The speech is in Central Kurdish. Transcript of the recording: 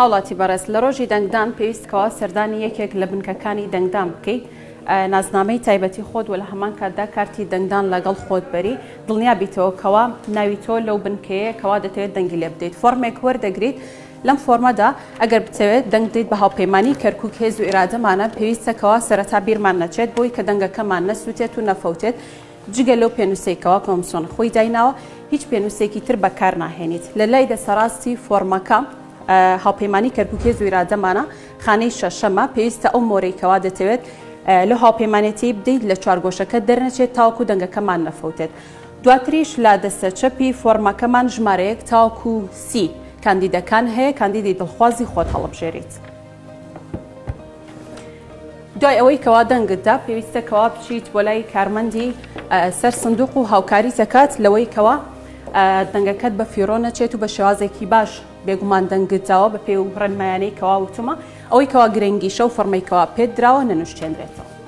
هاوڵاتی بەڕێز لە ڕۆژی دەنگدان پێویست کەوا سەردانی یەکێک لە بنکەکانی دەنگدان بکەیت نازنامەی تایبەتی خۆت و لە هەمان کاتدا کارتی دەنگدان لەگەڵ خۆت بەری دڵنیا بیتەوە کەوا ناوی تۆ لەو بنکەیە کەوا دەتەوێت دەنگی لێ بدەیت فۆرمێک وەردەگریت لەم فۆرمەدا ئەگەر بتەوێت دەنگ بدەیت بە هاوپەیمانی کەرکوک هێز و ئیرادەمانە پێویستە کەوا سەرەتا بیرمان نەچێت بۆی کە دەنگەکەمان نەسوتێت و نەفەوتێت جگە لەو پێنووسەی کەوا کۆمسیۆن خۆی دایناوە هیچ پێنووسێکی تر بەکار ناهێنیت. لە لای دەسەڕاستی فۆرمەکە هاوپەیمانی کەرکوک هێز و ئیرادەمانە خانەی شەشەمە، پێویستە ئەو مۆرەی کەوا دەتەوێت لەو هاوپەیمانێتیەی بدەیت لە چوارگۆشەکە دەرنەچێت تاوەکو دەنگەکەمان نەفەوتێت. دواتریش لە دەستە چەپی فۆرمەکەمان ژمارەیەک تاوەکو 30 کاندیدەکان هەیە، کاندیدی دڵخوازی خۆت هەڵبژێریت. دوای ئەوەی کەوا دەنگت دا پێویستە کەوا بچیت بۆ لای کارمەندی سەر سندوق و هاوکاری دەکات لەوەی کەوا دەنگەکەت بە فیڕۆ نەچێت و بە شێوازێکی باش بێگومان دەنگت داوە بە پێی و ڕێنمایانەی کەوا وتومە ئەوەی کەوا گرنگیشە و فەرمەی کەوا پێت دراوە نەنوشتێنرێتەوە.